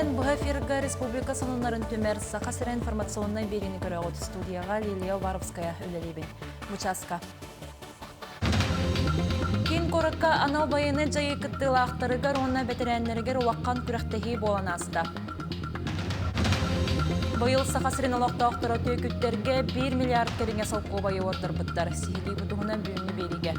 Күнүнэн быһа эфирга республика сонуннарын түмэр Саха сирэ информационнай биэриини көрөҕүт. Студияҕа Лилия Уваровская үлэлиибин. Бу чааска. Киин куоракка анал байыаннай дьайыы кыттыылаахтарыгар уонна бэтэрээннэригэр улахан күрэхтэһии буолан ааста. Быйыл Саха сирин олохтоохторо түөкүттэргэ 1 миллиард кэриҥэ солкуобайы уордарбыттар. Сиһилии бу туһунан бүгүҥҥү биэриигэ.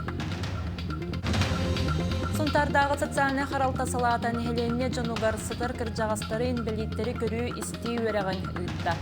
Сунтаардааҕы социальнай харалта салаата нэһилиэнньэ дьонугар сытар кырдьаҕастары инбэлииттэри көрүү-истии үөрэҕин ыытта.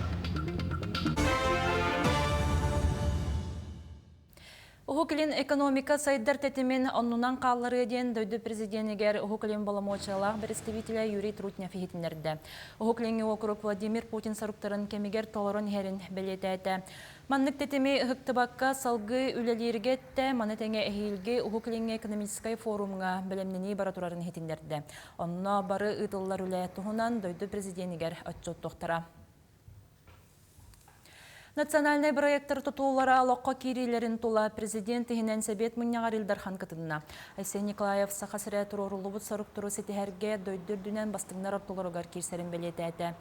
Уһук Илин экономика сайдар тэтимин оннунан хаалларыа диэн дойду президенигэр Уһук Илин боломуочуйалаах бэрэстэбиитэлэ Юрий Трутнев иһитиннэрдэ. Уһук Илиҥҥи уокурук Владимир Путин соруктарын кэмигэр толорон иһэрин бэлиэтээтэ. Маннык тэтими ыһыктыбакка салгыы үлэлииргэ эттэ, маны тэҥэ эһиилги Уһук Илиҥҥи экономическай форумҥа бэлэмнэнии бара турарын иһитиннэрдэ. Онно бары ыытыллар үлэ туһунан дойду президенигэр отчуоттуохтара. Национальнай бырайыактар тутуулара олоххо киириилэрин тула президент иһинэн Сэбиэт мунньаҕар Ил Дархан кытынна. Айсен Николаев Саха сирэ туруоруллубут соруктары ситиһэргэ дойду үрдүнэн бастыҥнар ортолоругар киирсэрин бэлиэтээтэ.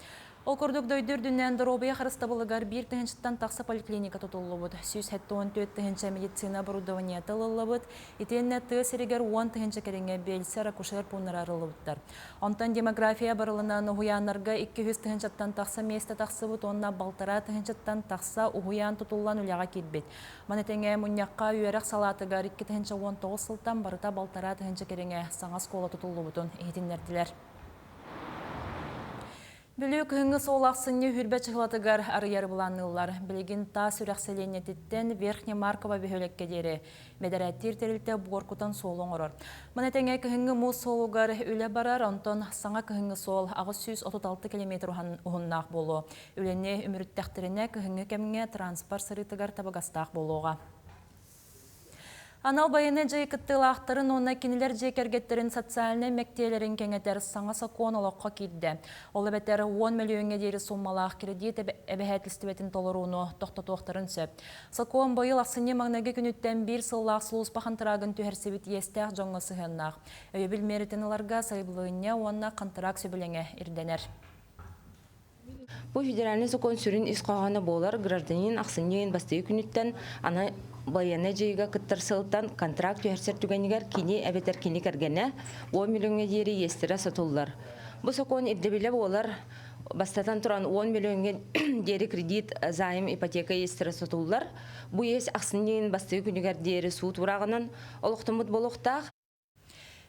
Ол курдук дойду үрдүнэн доруобуйа харыстабылыгар биир тыһыынчаттан тахса поликлиника тутуллубут, 174 тыһыынча медицина оборудованиета ылыллыбыт, итиэннэ тыа сиригэр 10 тыһыынча кэриҥэ биэлсэр-акушер пууннара арыллыбыттар. Онтон демография барылынан уһуйааннарга 200 тыһыынчаттан тахса миэстэ тахсыбыт уонна балтараа тыһыынчаттан тахса уһуйаан тутуллан үлэҕэ киирбит. Маны тэҥэ мунньахха үөрэх салаатыгар 2019 сылтан барыта балтараа тыһыынча кэриҥэ саҥа оскуола тутуллубутун иһитиннэрдилэр. Бүлүү кыһыҥҥы суол ахсынньы үрбэ чыһылатыгар арыйар былаанныыллар. Билигин таас үрэх сэлиэнньэтиттэн Верхний Марково бөһүөлэккэ диэри бэдэрээттиир тэрилтэ буоркутан суолу оҥорор. Маны тэҥэ кыһыҥҥы муус суолугар үлэ барар, онтон саҥа кыһыҥҥы суол 836 километр уһуннаах буолуо. Үлэни үмүрүттэхтэринэ кыһыҥҥы кэмҥэ транспорт сырыытыгар табыгастаах буолуоҕа. Анал байыаннай дьайыы кыттыылаахтарын уонна кинилэр дьиэ кэргэттэрин социальнай мэктиэлэрин кэҥэтэр саҥа сокуон олоххо киирдэ. Ол эбэтэр 10 мөлүйүөҥҥэ диэри сууммалаах кирэдьиит эбэһээтилистибэтин толорууну тохтотуохтарын сөп. Сокуон быйыл ахсынньы маҥнайгы күнүттэн биир сыллаах сулууспа хантыраагын түһэрсибит иэстээх дьоҥҥо сыһыаннаах. Өйөбүл миэрэтин ыларга сайабылыанньа уонна хантыраак сөбүлэҥэ ирдэнэр. Бу федеральнай сокуон сүрүн ис хоһооно буолар гражданин ахсынньы ыйын бастакы күнүттэн аны байыаннай дьайыыга кыттар сылтан контракт түһэрсэр түгэнигэр кини эбэтэр кини кэргэнэ 10 миллиоҥҥа диэри иэстэрэ сотуллар. Бу сокуон ирдэбилэ буолар бастатан туран 10 миллиоҥҥа диэри кредит, займ, ипотека иэстэрэ сотуллар. Бу иэс ахсынньы ыйын бастакы күнүгэр диэри суут урааҕынан олохтоммут буолуохтаах.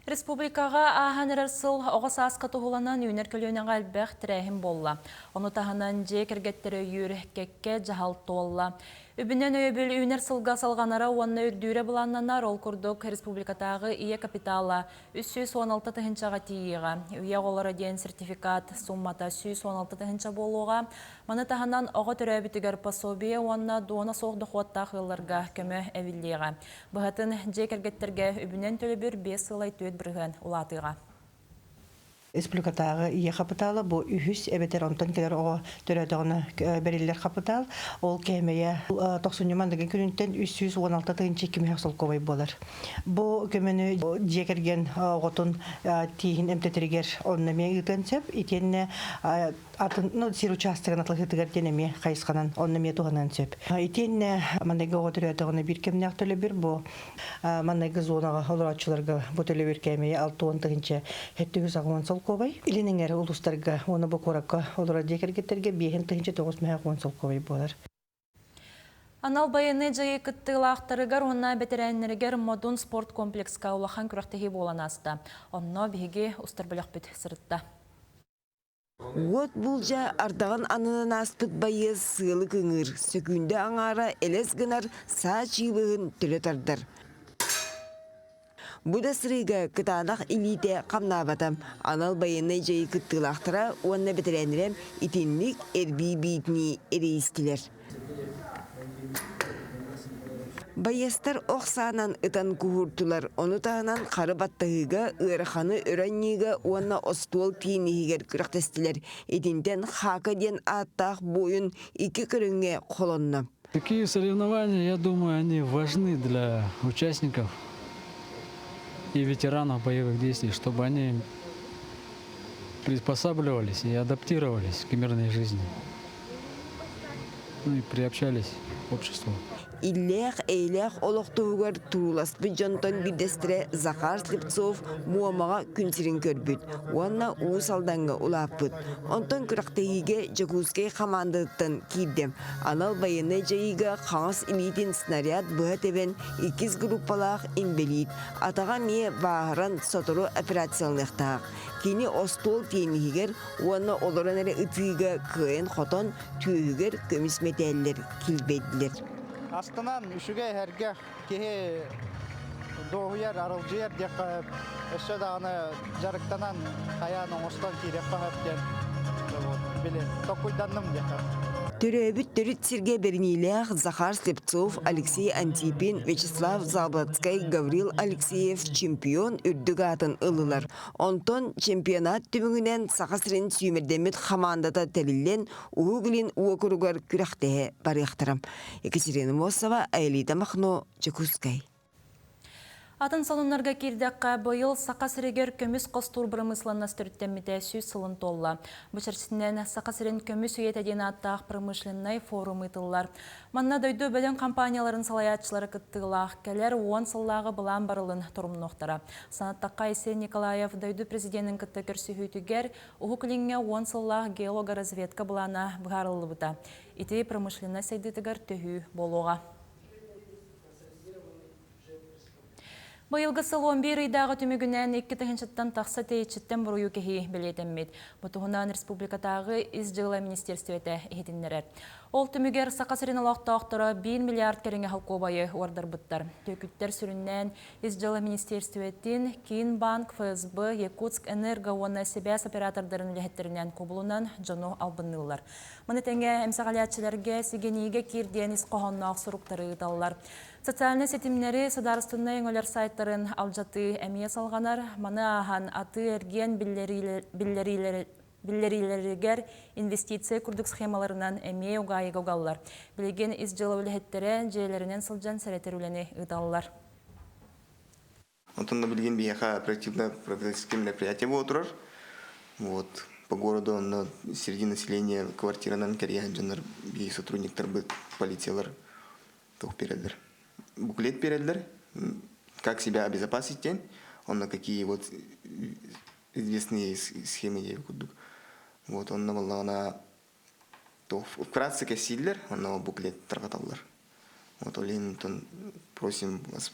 Республикаҕа ааһан эрэр сыл оҕо сааска туһуланан үүнэр көлүөнэҕэ элбэх тэрээһин буолла. Ону таһынан дьиэ кэргэттэр өйүүр кэккэ дьаһал туолла. Үбүнэн өйөбүл үүнэр сылга салҕанара уонна үрдүүрэ былааннанар, ол курдук республикатааҕы ийэ капитала 316 тыһыынчаҕа тиийиэҕэ. Үйэ оҕолоро диэн сертификат суммата 116 тыһыынча буолуоҕа. Маны таһынан оҕо төрөөбүтүгэр пособие уонна дуона суох дохуоттаах ыалларга көмө эбиллиэҕэ. Быһатын, дьиэ кэргэттэргэ үбүнэн төлөбүр 5,4% улаатыаҕа. Республикатааҕы ийэ хапытаала бу үһүс эбэтэр онтон кэлэр оҕо төрөөтөҕүнэ бэриллэр хапытаал. Ол кээмэйэ тохсунньу мандыгын күнүнтэн 316 тыһыынча 2 солкуобай буолар. Бу көмөнү дьиэ кэргэн оҕотун тииһин эмтэтэригэр онно эмиэ ыытыан сөп. Итиэннэ атын ну, сир учаастагын атылыһыытыгар диэн эмиэ хайысханан онно эмиэ туһаныан сөп. Итиэннэ манныгы оҕо төрөөтөҕүнэ биир кэмнээх төлөбүр бу манныгы зонаҕа олорооччуларга бу төлөбүр кээмэйэ 60 780 солкуобай. Илин эҥэр улуустарга уонна бу куоракка олорор дьиэ кэргэттэргэ 5910 солкуобай буолар. Анал байыаннай дьайыы кыттыылаахтарыгар уонна бэтэрээннэригэр Модун спорт комплекска улахан күрэхтэһии буолан ааста. Онно биһиги устар бөлөхпүт сырытта. Уот буулдьа ардаҕын аннынан ааспыт байыас сыалы кыҥыыр, сөкүүндэ аҥаара элэс гынар саа чыыбыһын төлө тардар. Бу да сырыыга кытаанах илиитэ хамнаабата. Анал байыаннай дьайыы кыттыылаахтара уонна бэтэрээннэрэ итинник эрбии биитинии эрийистилэр. Байыастар ох саанан ытан куһууртулар, ону таһынан хары баттаһыыга, ыараханы өрө анньыыга уонна остуол киин иһигэр күрэхтэстилэр. Итинтэн Хака диэн ааттаах буойун икки көрүҥҥэ холонно. Такие соревнования, я думаю, они важны для участников и ветеранов боевых действий, чтобы они приспосабливались и адаптировались к мирной жизни. Ну и приобщались к обществу. Иллээх, эйэлээх олох туһугар турууласпыт дьонтон биирдэстэрэ Захар Слепцов Муомаҕа күн сирин көрбүт уонна Уус Алдаҥҥа улааппыт. Онтон күрэхтэһиигэ Дьокуускай хамаандатыттан киирдим. Анал байыаннай дьайыыга хаҥас илиитин снаряд быһа тэбэн иккис группалаах инбэлиит, атаҕа эмиэ бааһыран сотору операцияланыахтаах. Кини остуол тиэниһигэр уонна олорон эрэ ытыыга кыайан-хотон түөһүгэр көмүс мэтээллэр килбэйдилэр. Астынан үчүгэй эһэргэ киһи дуоһуйар, арылдьыйар диэххэ өссө даҕаны дьарыктанан хайаан оҥостон киириэххэ сөп диэн били токкуйданным диэххэ. Төрөөбүт төрүт сиргэ бэриниилээх Захар Слепцов, Алексей Антипин, Вячеслав Заболоцкай, Гаврил Алексеев чемпион үрдүк аатын ыллылар. Онтон чемпионат түмүгүнэн Саха сирин сүүмэрдэммит хамаандата тэриллэн Уһук Илин уокуругар күрэхтэһэ барыахтара. Екатерина Мосова, Аэлита Махно, Дьокуускай. Атын салоннарга киирдэххэ, быйыл Саха сиригэр көмүс хостуур бырамыысыланнас төрүттэммитэ 100 сылын туолла. Бу чэрчитинэн Саха сирин көмүс үйэтэ диэн ааттаах промышленнай форум ыытыллар. Манна дойду бөдөҥ компанияларын салайааччылара кыттыылаах кэлэр 10 сыллааҕы былаан барылын торумнуохтара. Санаттахха Айсен Николаев дойду президенин кытта көрсүһүүтүгэр Уһук Илиҥҥэ 10 сыллаах геологоразведка былаана быһаарыллыбыта. Ити промышленность сайдыытыгар төһүү буолуоҕа. Быйылгы сыл 11 ыйдааҕы түмүгүнэн 2 тыһыынчаттан тахса тэйиччиттэн буруйу кэһии бэлиэтэммит. Бу туһунан республикатааҕы ис дьыала министиэристибэтэ иһитиннэрэр. Ол түмүгэр Саха сирин олохтоохторо 1 миллиард кэриҥэ солкуобайы уордарбыттар. Түөкүттэр сүрүннээн ис дьыала министиэристибэтин, Киин банк, ФСБ, Якутск энерго уонна сибээс оператордарын үлэһиттэринэн кубулунан дьону албынныыллар. Маны тэҥэ эмсэҕэлээччилэргэ сигениигэ киир диэн ис хоһоонноох суруктары ыыталлар. Социальнай ситимнэри, судаарыстыбаннай өҥөлөр сайтарын алдьатыы эмиэ салҕанар. Маны ааһан атыы-эргиэн биллэриилэригэр инвестиция курдук схемаларынан эмиэ угаайыга угаллар. Билигин ис дьыала үлэһиттэрэ дьиэлэринэн сылдьан сэрэтэр үлэни ыыталлар. Онтон да билигин биһиэхэ оперативно-профилактическое мероприятие буола турар. Вот по городу онно среди населения квартиранан кэрийэн дьоннор биһи сотрудниктарбыт, полициялар туох биэрэллэр. Буклет биэрэллэр, как себя обезопасить диэн, онно какие вот известные схемы диэби курдук. Вот онно буоллаҕына вкратце кэпсииллэр, онно буклет тарҕаталлар. Вот ол иһин просим вас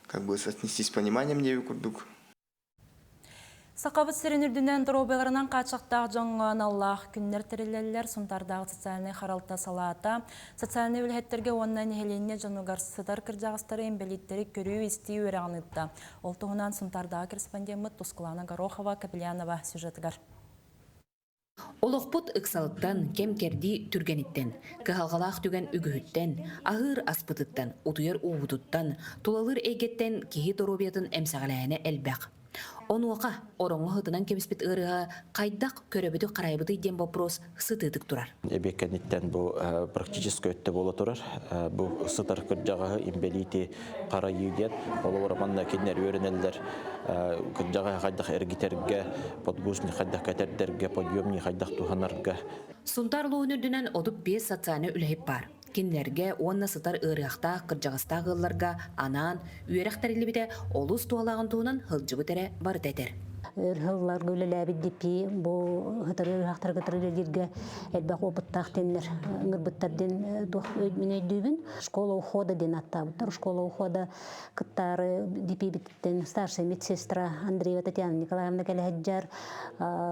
как бы отнестись с пониманием диэби курдук. Сахабыт сирин үрдүнэн доруобуйаларынан хааччахтаах дьоҥҥо аналлаах күннэр тэриллэллэр. Сунтаардааҕы социальнай харалта салаата социальнай үлэһиттэргэ уонна нэһилиэнньэ дьонугар сытар кырдьаҕастары инбэлииттэри көрүү-истии үөрэҕин ыытта. Ол туһунан Сунтаардааҕы корреспондеммыт Тускулана Горохова Капелянова сюжетыгар. Олохпут ыксалыттан, кэм-кэрдии түргэниттэн, кыһалҕалаах түгэн үгүһүттэн, аһыыр аспытыттан, утуйар уубутуттан, тулалыыр эйгэттэн киһи доруобуйатын эмсэҕэлээһинэ элбэх. Онуоха ороҥҥо сытынан кэбиспит ыарыһа хайдах көрөбүтүй-харайбытый диэн боппуруос сытыытык турар. Эбиэккэниттэн бу практически өттө буола турар. Бу сытар кырдьаҕаһы инбэлиити харайыы диэн. Холобура манна кинилэр үөрэнэллэр кырдьаҕаһы хайдах эргитэргэ, подгузник хайдах кэтэрдэргэ, подъемник хайдах туһанарга. Сунтаар улууһун үрдүнэн 35 социальнай үлэһит баар. Кинилэргэ уонна сытар ыарыһахтаах кырдьаҕастаах ыалларга анаан үөрэх тэриллибитэ олус туһалааҕын туһунан сылдьыбыт эрэ барыта этэр. Өр сылларга үлэлээбит ДП бу сытар ыарыһахтарга кытары үлэлииргэ элбэх опыттаах диэннэр ыҥырбыттар диэн мин өйдүүбүн. Школа ухода диэн ааттаабыттар. Школа ухода кыттаары ДП-биттэн старшая медсестра Андреева Татьяна Николаевна кэлэһэджэр,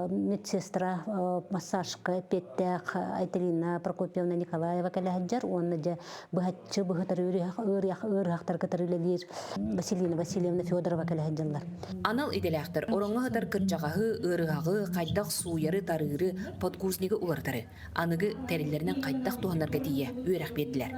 медсестра массажка эппиэттээх Айталина Прокопьевна Николаева кэлэһэджэр уонна дьэ быһаччы быһытар ыарыһахтар кытары үлэлиир Василина Васильевна Федорова кэлэһэджэллэр. Анал идэлээхтэр ороҥҥо сытар кырдьаҕаһы, ыарыһаҕы хайдах сууйары, тарыыры, подгузнигы уларытары, аныгы тэриллэринэн хайдах туһанарга тиийэ үөрэх биэрдилэр.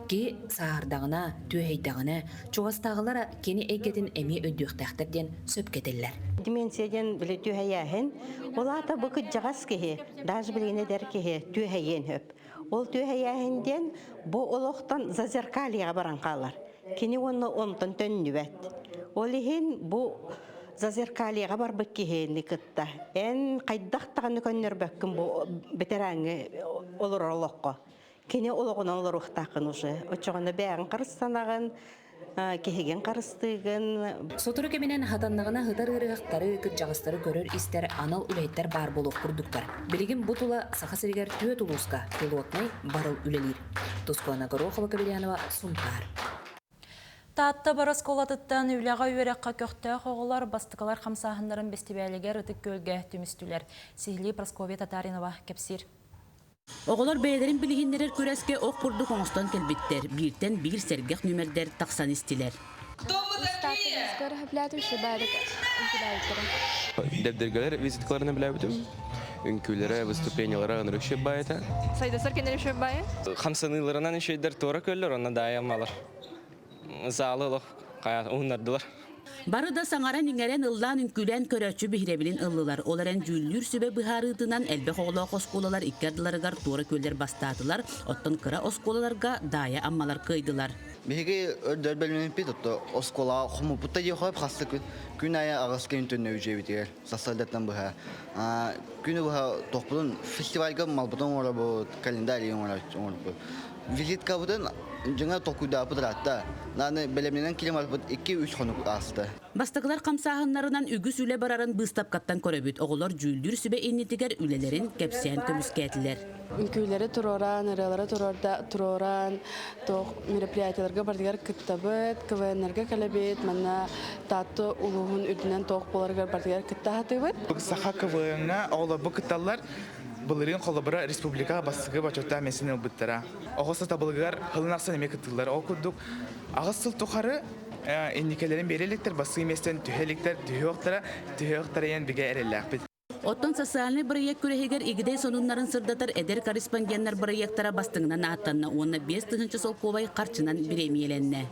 Киһи сааһырдаҕына, түөһэйдэҕинэ, чугастааҕылара кини эйгэтин эмиэ өйдүөхтээхтэр диэн сөпкө этэллэр. Деменция диэн били түөһэйээһин, ол аата бу кырдьаҕас киһи, даже билигин эдэр киһи түөһэйиэн сөп. Ол түөһэйээһин диэн бу олохтон зазеркальеҕа баран хаалар. Кини уонна онтон төннүбэт. Ол иһин бу. Зазеркальеҕа барбыт киһини кытта эн хайдах даҕаны көннөрбөккүн бу бэтэрээҥҥи олорор олоххо. Кини олоҕунан олоруохтааххын уже. Оччоҕуна бэйэҕин харыстанаҕын, киһигин харыстыыгын. Сотору кэминэн хатаннаҕына ыһытар ыарыһахтары, кырдьаҕастары көрөр-истэр анал үлэһиттэр баар буолуох курдуктар. Билигин бу тула Саха сиригэр түөрт улууска пилотнай барыл үлэлиир. Тускуана Горохова-Кобельянова, Сунтаар. Таатта бар оскуолатыттан үлэҕэ-үөрэххэ көхтөөх оҕолор бастакылар хамсааһыннарын бэстибээлигэр Ытык Күөлгэ түмүстүлэр. Сиһилии Прасковья Татаринова кэпсиир. Оҕолор бэйэлэрин билиһиннэрэр күрэскэ ох курдук оҥостон кэлбиттэр. Бииртэн биир сэргэх нүмердэр тахсан истилэр. Дэбдиргэлэр визиткаларына билээбитим. Үҥкүүлэрэ, выступлениялара ынырык үчүгэй этэ. Сайдасар кэннин үчүгэй баайы? Хамсаныыларынан үчүгэйдэр туора көллөр, онно даайаммалар. Залы олох уһуннардылар. Бары да саҥаран-иҥэрэн, ыллаан-үҥкүүлээн көрөөччү биһирэбилин ыллылар. Ол эрэн дьүүллүүр сүбэ быһаарыытынан элбэх оҕолоох оскуолалар икки ардыларыгар туора күөллэр бастаатылар, оттон кыра оскуолаларга Даайа Аммалар кыайдылар. Биһиги өрдөр бэлэмнэммиппит, отто оскуолаҕа хомуппут да диэххэ хаста күн, күн аайы аҕыс күн төннө үдьиэбитигэр сарсыардаттан быһа. Күнү быһа тохпутун фестивальга малбытын оҥоробут, календарь оҥоробут. Визиткабытын дьиҥэ толкуйдаабыт ыраатта. Аны бэлэмнэнэн киирэн барбыт 2-3 хонук ааста. Бастакылар хамсааһыннарынан үгүс үлэ барарын быыстапкаттан көрөбүт. Оҕолор дьүүллүүр сүбэ иннитигэр үлэлэрин кэпсээн көмүскээтилэр. Үҥкүүлэри туруоран, ырыалары туруоран, туох мероприятиеларга барытыгар кыттабыт, КВН-ларга кэлэбит, манна Таатта улууһун үрдүнэн туох буоларыгар барытыгар кытта сатыыбыт. Саха КВН-ҥа оҕолорбут кытталлар. Былырыын холобура республикаҕа бастакы бочуоттаах миэстэни ылбыттара. Оҕо сатабылыгар сылын ахсын эмиэ кыттыллар. Ол курдук аҕыс сыл тухары инникэлэрин биэрэ иликтэр, бастакы миэстэни түһэ иликтэр, түһүөхтэрэ, түһүөхтэрэ диэн бигэ эрэллээхпит. Оттон социальнай бырайыак күрэһигэр Игидэй сонуннарын сырдатар эдэр корреспонденнар бырайыактара бастыҥынан ааттанна уонна 5000 солкуобай харчынан бириэмийэлэннэ.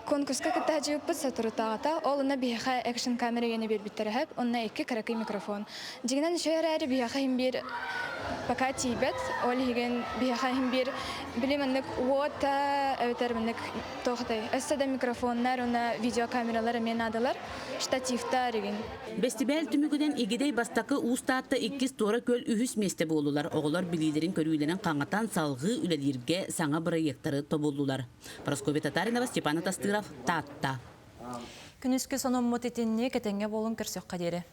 Конкурска кытта сылдьыбыппыт соторутааҕыта, ол онно биһиэхэ экшн-камера диэни биэрбиттэрэ сөп, онно икки кыракый микрофон. Дьиҥинэн үчүгэй эрээри биһиэхэ иһин биир пока тиийбэт, ол иһигин биһиэхэ иһин биир били маннык уота эбэтэр маннык туох этэй, өссө да микрофоннар уонна видеокамералар эмиэ наадалар, штативтар игин. Бэстибээл түмүгүнэн Игидэй бастакы, Уус Таатта иккис, Туора Күөл үһүс миэстэ буоллулар. Оҕолор билиилэрин-көрүүлэрин хаҥатан салҕыы үлэлииргэ саҥа бырайыактары тобуллулар. Прасковья Татаринова, Степан Атастыров, Таатта. Күнүскү сонуммут итинник, этэҥҥэ буолун көрсөххө диэри.